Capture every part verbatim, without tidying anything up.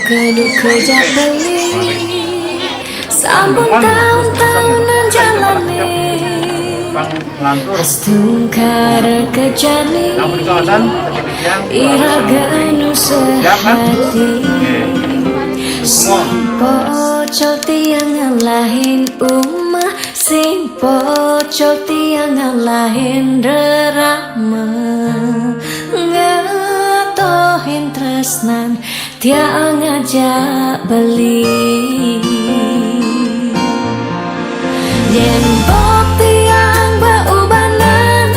Kadu kejak beli, sampun taun-taunan jalane. Astungkara kejane, ira genu sehati. Sing pocol tiang ngalahin umah, sing pocol tiang ngalahin rerama. Ngetohin tresnan tiang ngajak beli. Yen bok tiang beubanan,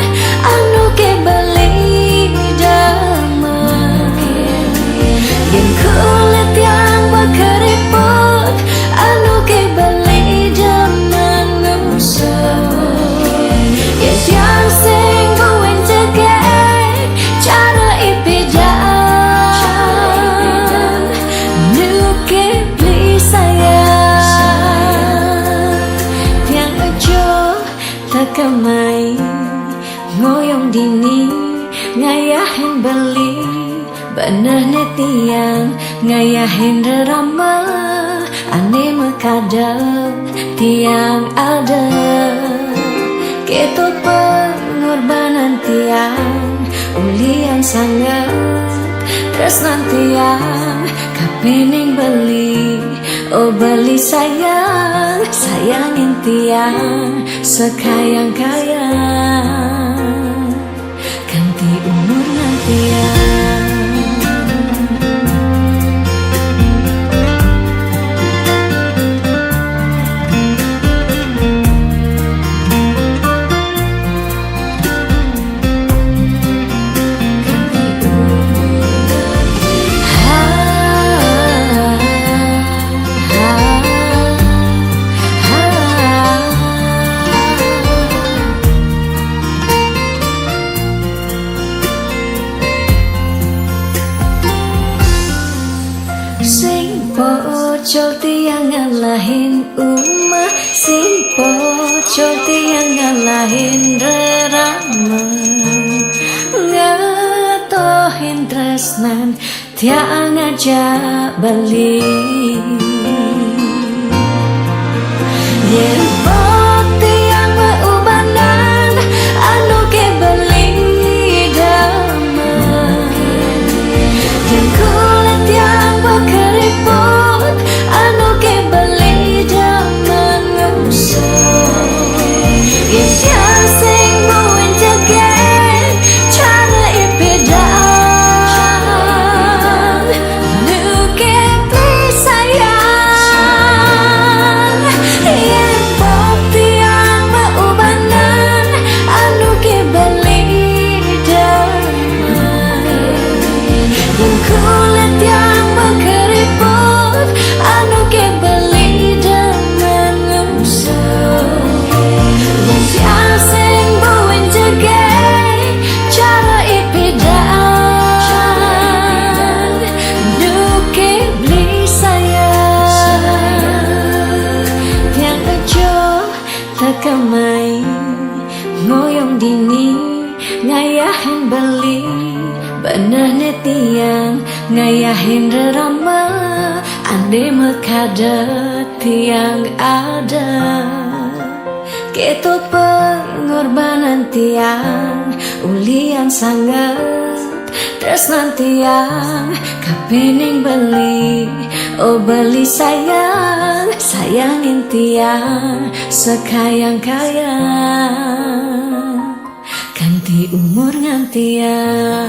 anu ke beli demen. Yen kulit tiang bekeriput, anu ke beli demen. Yen tiang sing buin jegek, cara ipidan, nuke beli sayang. Tiang ojo tekemai, ngoyong dini, ngayahin beli. Beneh ne tiang ngayahin rerama, ane mekadep tiang ada. Keto pengorbanan tiang, ulian sanget tresnan tiang kapening beli. Oh beli sayang, sayangin tiang sekayang-kayang. Kanti umur ngantian. Sing pocol tiang ngalahin umah, sing pocol tiang ngalahin rerama. Ngetohin tresnan tiang ngajak beli. Yen bok tiang beubanan, anu ke beli demen. Yen kulit tiang bekeriput, anu ke beli demen. Yen tiang sing buin jegek, cara ipidan, nuke beli sayang. Yen bok tiang beubanan, anu ke beli demen. Yen kulit tiang bekeriput, anu ke beli demen. Yen tiang sing buin jegek, cara ipidan, nuke beli sayang. Tiang ojo tekemai, ngoyong dini, ngayahin beli. Beneh ne tiang ngayahin rerama, ane mekadep tiang ada. Keto pengorbanan tiang, ulian sanget tresnan tiang kapening beli. Oh beli sayang, sayangin tiang sekayang-kayang. Kanti umur ngantian.